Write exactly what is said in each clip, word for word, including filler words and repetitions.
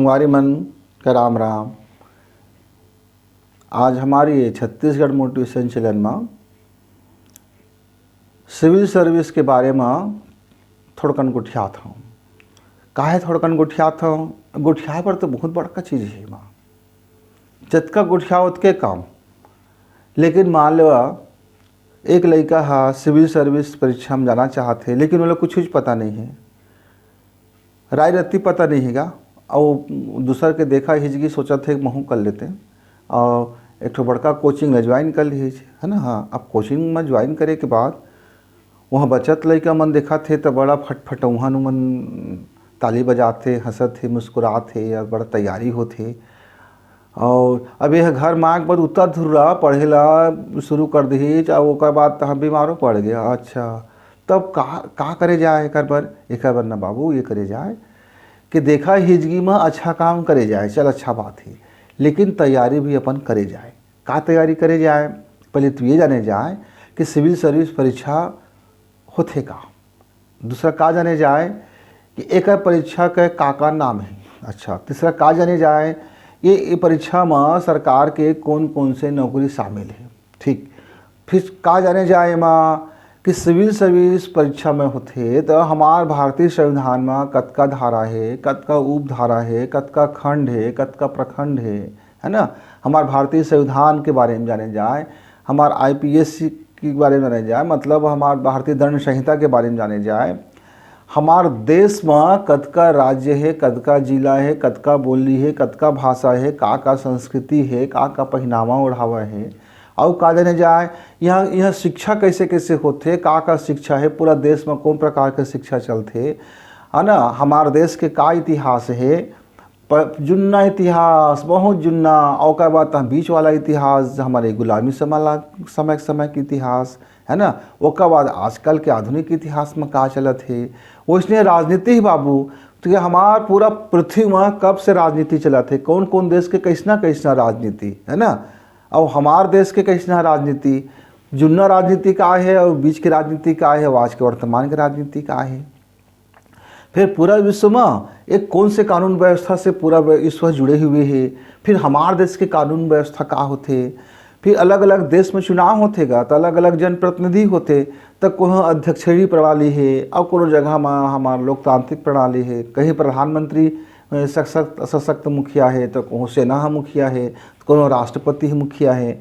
संगवारी मन के राम राम। आज हमर ये छत्तीसगढ़ मोटिवेशन चैनल म सिविल सर्विस के बारे म थोड़कन गोठियात हंव। काहे थोड़कन गोठियात हंव? गोठियाए बर तो बहुत बड़का चीज हे एमा, जतका गोठियाव ओतके कम। लेकिन मान लेवा, एक लइका ह सिविल सर्विस परीक्षा म जाना चाहत हे, लेकिन ओला कुछुच पता नइ हे, राय रत्ती पता नइ हे गा, अउ दूसर के देखा हिजगी, सोचत हे महूँ कर लेते, अउ एक ठो बड़का कोचिंग ल ज्वाइन कर लिहिस, है ना। हाँ, अब कोचिंग म ज्वाइन करे के बाद वहाँ बचत लइका मन देखत हे त बड़ा फटफट उहाँ मन ताली बजात हे, हंसत हे, मुस्कुरात हे, या बड़ा तैयारी होत हे। अउ अब यह घर म आए के बाद उतना धुर्रा पढ़े ला शुरू कर दिहिस, अउ ओकर बाद तहाँ बीमारो पड़ गया। अच्छा, तब का, का करे जाए एकर बर? एकर बर ना बाबू, ये करे जाए कि देखा हिजगी म अच्छा काम करे जाए, चल, अच्छा बात हे, लेकिन तैयारी भी अपन करे जाए। का तैयारी करे जाए? पहले तू ये जाने जाए कि सिविल सर्विस परीक्षा होथे का। दूसरा का जाने जाए कि एकर परीक्षा के का का नाम हे। अच्छा, तीसरा का जाने जाए, ये, ये परीक्षा म सरकार के कौन कौन से नौकरी शामिल हे। ठीक, फिर का जाने जाए एमा कि सिविल सर्विस परीक्षा में होथे त हमार भारतीय संविधान म कतका धारा हे, कतका उपधारा हे, कतका खंड हे, कतका प्रखंड हे, है ना। हमार भारतीय संविधान के बारे में जाने जाए, हमार आईपीएस के बारे में जाने जाए, मतलब हमार भारतीय दंड संहिता के बारे में जाने जाए, हमार देश म कतका राज्य हे, कतका जिला हे, कतका बोली हे, कतका भाषा हे, का का संस्कृति हे, का का पहिनावा ओढ़ावा हे, अउ का जाने जाए, यहाँ, यहाँ शिक्षा कैसे कैसे होथे, का का शिक्षा हे, पूरा देश म कौन प्रकार के शिक्षा चलथे, है ना, हमार देश के का इतिहास हे, प-, जुन्ना इतिहास, बहुत जुन्ना, ओकर बाद तहाँ बीच वाला इतिहास, हमारे गुलामी समय ला, समय, समय के इतिहास, है ना, ओकर बाद आजकल के आधुनिक इतिहास में का चलत हे, वैसने राजनीति ही बाबू, तो ये हमार पूरा पृथ्वी में कब से राजनीति चलत हे, कौन कौन देश के कैसना कैसना राजनीति, है ना, और हमार देश के कैसना राजनीति, जुन्ना राजनीति का हे और बीच के राजनीति का हे, और आज के वर्तमान के राजनीति का हे। फिर पूरा विश्व में एक कौन से कानून व्यवस्था से पूरा विश्व जुड़े हुए हे, फिर हमार देश के कानून व्यवस्था का होथे, फिर अलग-अलग देश में चुनाव होथे गा, त अलग-अलग जनप्रतिनिधि होथे, त कोनो अध्यक्षीय प्रणाली हे, अउ कोनो जगह म हमार लोकतांत्रिक प्रणाली हे, कहीं प्रधानमंत्री, अ, सशक्त, सशक्त मुखिया हे, त कहूँ सेना ह मुखिया हे, त कोनो राष्ट्रपति ह मुखिया हे।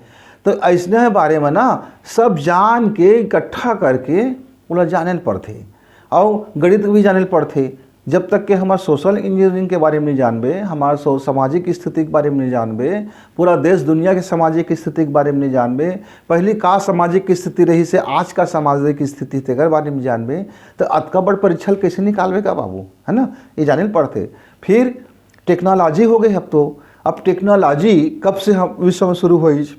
त अइसने बारे म ना सब जान के इकट्ठा करके ओला जाने ल पड़थे, अउ गणित भी जाने ल पड़थे। जब तक के हमर सोशल इंजीनियरिंग के बारे में नहीं जानबे, हमार सो-, सामाजिक स्थिति के बारे में नहीं जानबे, पूरा देश दुनिया के सामाजिक स्थिति के बारे में नहीं जानबे, पहली का सामाजिक स्थिति रहिसे, आज का सामाजिक स्थिति तेकर बारे में जानबे, त अतका बड़ परीक्षा ल कैसे निकालबे का बाबू, है ना? ये जाने ल पड़थे। फिर टेक्नोलॉजी हो गए अब तो, अब टेक्नोलॉजी कब से हम विश्व में शुरू होइस?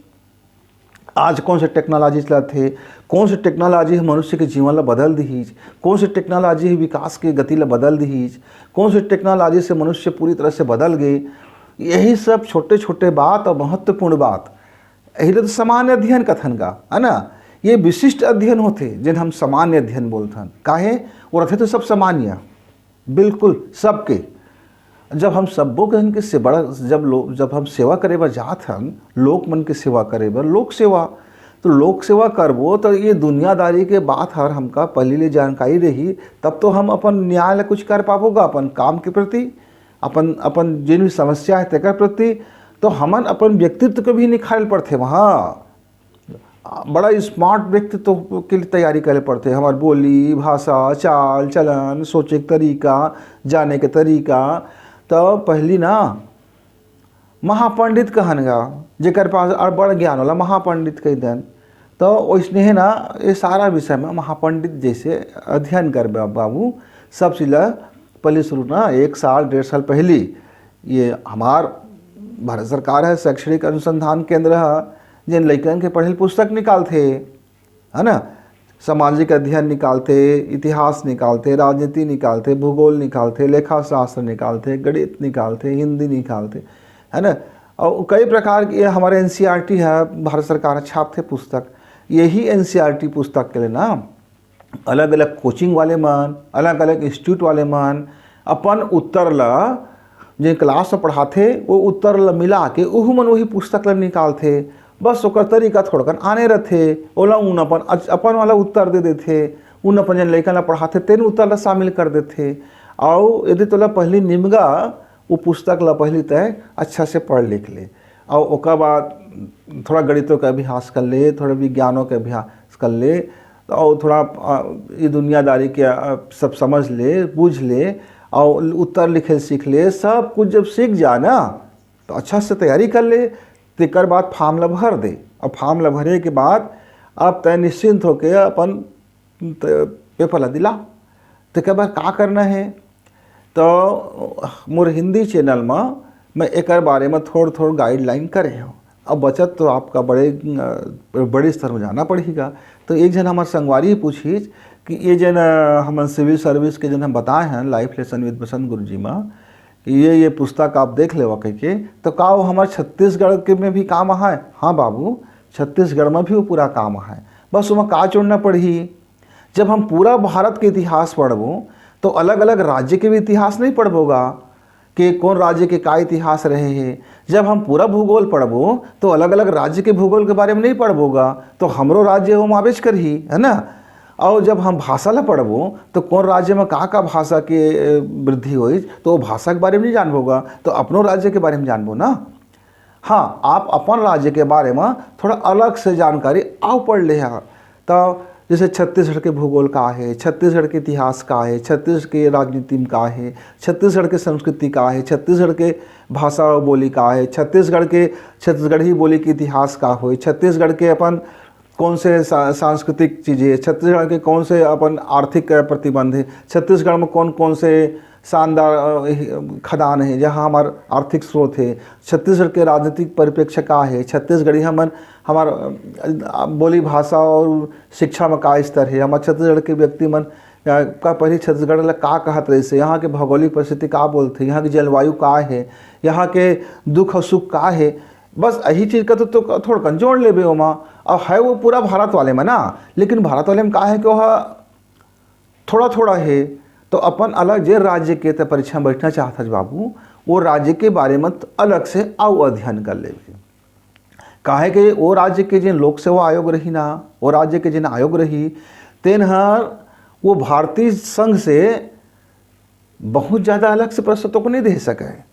आज कौन से टेक्नोलॉजी चलत हे, कौन से टेक्नोलॉजी ह मनुष्य के जीवन ला बदल दिहिस, कौन से टेक्नोलॉजी ह विकास के गति ला बदल दिहिस, कौन से टेक्नोलॉजी से मनुष्य पूरी तरह से बदल गे, यही सब छोटे-छोटे बात और महत्वपूर्ण बात, यही ला तो सामान्य अध्ययन कथन का, है ना? ये विशिष्ट अध्ययन होथे, जेन हम सामान्य अध्ययन बोलथन। काहे? वो रथे तो सब सामान्य, बिल्कुल सबके। जब हम सब्बो जन के से-, बड़ा, जब लो-, जब हम सेवा करे बर जात हन, लोक मन के सेवा करे बर, लोक सेवा, तो लोक सेवा करबो, तो ये दुनियादारी के बात हर हमका पहली ले जानकारी रही, तब तो हम अपन न्याय ला कुछ कर पाबो गा, अपन काम के प्रति, अपन, अपन जेन भी समस्या है, तेकर प्रति। तो हमन अपन व्यक्तित्व के भी निखारे ल पड़थे वहाँ। बड़ा स्मार्ट व्यक्तित्व के लिए तैयारी करे पड़थे, हमार बोली, भाषा, चाल, चलन, सोचे के तरीका, जाने के तरीका। तो पहली ना महापंडित कहन गा, जेकर पास अड़ बड़ ज्ञान वाला महापंडित कह देन। तो वैसने है ना, ये सारा विषय में महापंडित जैसे अध्ययन कर बा-, बाबू, सब चीज ला पहले शुरू ना एक साल, डेढ़ साल पहली ये हमार भारत सरकार है, शैक्षणिक अनुसंधान केंद्र है, जेन लइकन के पढ़े ल पुस्तक निकालथे, है ना, सामाजिक अध्ययन निकालथे, इतिहास निकालथे, राजनीति निकालथे, भूगोल निकालथे, लेखाशास्त्र निकालथे, गणित निकालथे, हिंदी निकालथे, है ना। और कई प्रकार के, ये हमारे एनसीईआरटी है, भारत सरकार छापथे पुस्तक, यही एनसीईआरटी पुस्तक के लिए ना अलग-अलग कोचिंग वाले मन, अलग-अलग इंस्टीट्यूट वाले मन अपन उत्तर ला जेन क्लास में पढ़ाथे, वो उत्तर ल मिला के उहू मन वही पुस्तक ल निकालथे। बस ओकर तरीका थोड़कन आने रथे, ओला उन अपन, अपन वाला उत्तर दे देथे। उन अपन जेन लइका ल पढ़ाथे, तेन उत्तर ल शामिल कर देथे। अउ यदि तोला पहली निमगा, वो पुस्तक ल पहली तय अच्छा से पढ़ लिख ले, अउ ओकर बाद थोड़ा गणितों के अभ्यास कर ले, थोड़ा विज्ञानों के अभ्यास कर ले, अउ थोड़ा, अ, ये दुनियादारी के, अ, सब समझ ले, बूझ ले, अउ उत्तर लिखे सीख ले। सब कुछ जब सीख जा ना, तो अच्छा से तैयारी कर ले। तेकर बाद फॉर्म ला भर दे, अउ फॉर्म ला भरे के बाद अब तय निश्चिंत होके अपन त-, पेपर ला दिला। तेकर बाद का करना है, तो मोर हिंदी चैनल म मैं एकर बारे में थोड़-थोड़ गाइडलाइन करे हूँ। अब बचत तो आपका बड़े, अ, बड़े स्तर में जाना पड़ेगा। तो एक जन हमार संगवारी पूछिस कि ये जन, अ, हमन सिविल सर्विस के जन हम बताए हैं लाइफ लेसन विद बसंत गुरु जी में, कि ये, ये पुस्तक आप देख लेवा कहिके, तो का वो हमार छत्तीसगढ़ के में भी काम आए? हाँ बाबू, छत्तीसगढ़ में भी वो पूरा काम आए। बस ओमा का जोड़ना पड़ही? जब हम पूरा भारत के इतिहास पढ़बो, तो अलग-अलग राज्य के भी इतिहास नहीं पढ़बो गा, कि कौन राज्य के का इतिहास रहे हे। जब हम पूरा भूगोल पढ़बो, तो अलग-अलग राज्य के भूगोल के बारे में नहीं पढ़बो गा, तो हमरो राज्य ओमा आबेच करही, है ना? अउ जब हम भाषा ला पढ़बो, तो कौन राज्य में का-का भाषा के, ए, वृद्धि होइस, तो वो भाषा के बारे में नहीं जानबो गा, तो अपनो राज्य के बारे में जानबो ना। हाँ, आप अपन राज्य के बारे में थोड़ा अलग से जानकारी अउ पढ़ ले हा। तो जैसे छत्तीसगढ़ के भूगोल का हे, छत्तीसगढ़ के इतिहास का हे, छत्तीसगढ़ के राजनीति में का हे, छत्तीसगढ़ के संस्कृति का हे, छत्तीसगढ़ के भाषा अउ बोली का हे, छत्तीसगढ़ के, छत्तीसगढ़ी बोली के इतिहास का होय, छत्तीसगढ़ के अपन कौन से सा-, सांस्कृतिक चीजें हे, छत्तीसगढ़ के कौन से अपन आर्थिक प्रतिबंध हे, छत्तीसगढ़ में कौन कौन से शानदार, अ, खदान हे, जहाँ हमार आर्थिक स्रोत हे, छत्तीसगढ़ के राजनीतिक परिप्रेक्ष्य का हे, छत्तीसगढ़ी हमन, हमार, अ, बोली भाषा अउ शिक्षा में का स्तर हे, हमार छत्तीसगढ़ के व्यक्ति मन, अ, का पहली छत्तीसगढ़ ला का कहत रहिस हे, यहाँ के भौगोलिक परिस्थिति का बोलथे, यहाँ के जलवायु का हे, यहाँ के दुख अउ सुख का हे, बस यही चीज का तो, तो थोड़कन जोड़ लेबे ओमा। अउ हे वो पूरा भारत वाले में ना, लेकिन भारत वाले में का हे कि वो थोड़ा-थोड़ा हे, तो अपन अलग जे राज्य के ते परीक्षा में बैठना चाहत हस बाबू, वो राज्य के बारे में त अलग से अउ अध्ययन कर लेबे। काहे के वो राज्य के जेन लोक सेवा आयोग रही ना, वो राज्य के जेन आयोग रही, तेन हर वो भारतीय संघ से बहुत ज़्यादा अलग से प्रश्न तो को नहीं दे सके।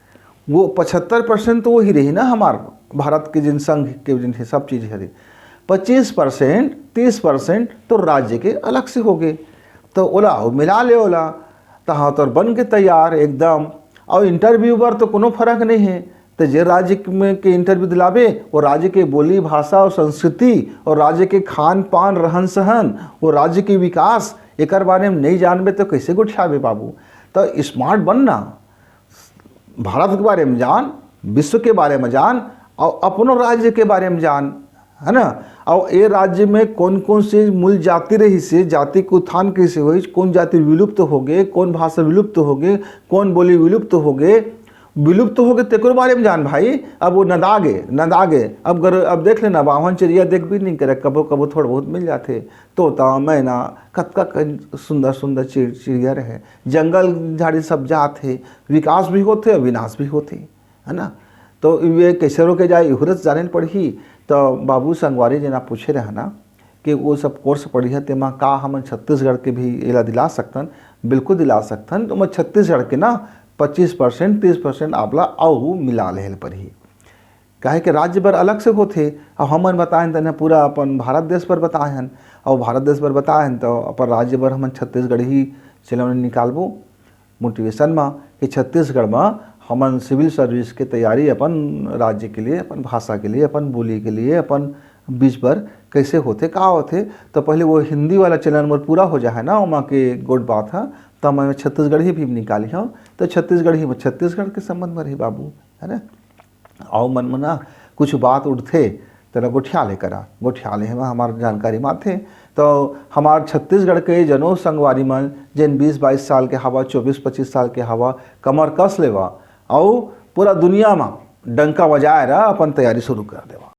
वो पचहत्तर परसेंट तो वही रही ना हमार भारत के जेन संघ के जेन हे सब चीज हरे, पच्चीस परसेंट, तीस परसेंट तो राज्य के अलग से हो गए। तो ओला अउ मिला ले ओला, तहाँ तोर बन के तैयार एकदम। अउ इंटरव्यू बर तो कोनो फर्क नहीं है, तो जे राज्य में के इंटरव्यू दिलाबे, वो राज्य के बोली, भाषा अउ संस्कृति अउ राज्य के खान पान, रहन सहन, वो राज्य के विकास, एकर बारे में नहीं जानबे तो कैसे गोठियाबे बाबू? तो स्मार्ट बनना, भारत के बारे में जान, विश्व के बारे में जान अउ अपनो राज्य के बारे में जान, है ना? अउ ये राज्य में कौन कौन से मूल जाति रहिस हे, जाति के उत्थान कैसे होइस, कौन जाति विलुप्त हो गए, कौन भाषा विलुप्त हो गए, कौन बोली विलुप्त हो गए, विलुप्त हो गए तेकर बारे में जान भाई। अब वो नंदा गे, नंदा गे। अब गर-, अब देख लेना, बाभन चिड़िया देखबे नहीं करे, कभो कभो थोड़ा बहुत मिल जाथे, तोता, मैना, कतका क-, सुंदर सुंदर चिड़-, चिड़िया रहे। जंगल झाड़ी सब जात हे, विकास भी होथे अउ विनाश भी होथे, है ना? तो ये कैसे रोके जाए, इहू ल जाने ल पड़ही। तो बाबू संगवारी जेन आप पूछे रहे ना कि वो सब कोर्स पढ़िया, तेमा का हमन छत्तीसगढ़ के भी एला दिला सकथन? बिल्कुल दिला सकथन। तो मैं छत्तीसगढ़ के ना पच्चीस परसेंट, तीस परसेंट आप ला अउ मिला लेहे ल पड़ही। काहे कि राज्य बर अलग से होथे। अब हमन बताएन, तेन पूरा अपन भारत देश बर बताए हन, अउ भारत देश बर बताए हन, तो अपन राज्य बर हमन छत्तीसगढ़ी चैनल निकालबो मोटिवेशन म, कि छत्तीसगढ़ म हमन सिविल सर्विस के तैयारी अपन राज्य के लिए, अपन भाषा के लिए, अपन बोली के लिए, अपन बीच बर कैसे होथे, का होथे। तो पहले वो हिंदी वाला चैनल मोर पूरा हो जाए ना, ओमा के गोठ बात ह, तब मैं छत्तीसगढ़ी भी निकाली हूँ। तो छत्तीसगढ़ी में छत्तीसगढ़ के संबंध में रही बाबू, है ना? अउ मन म ना कुछ बात उठथे, तेला गोठिया ले करा, गोठिया ले, एमा हमार जानकारी म आथे। तो हमार छत्तीसगढ़ के जनो संगवारी मन, जेन बीस बाईस साल के हवा, चौबीस पच्चीस साल के हवा, कमर कस लेवा, अउ पूरा दुनिया म डंका बजाए रहा, अपन तैयारी शुरू कर देवा।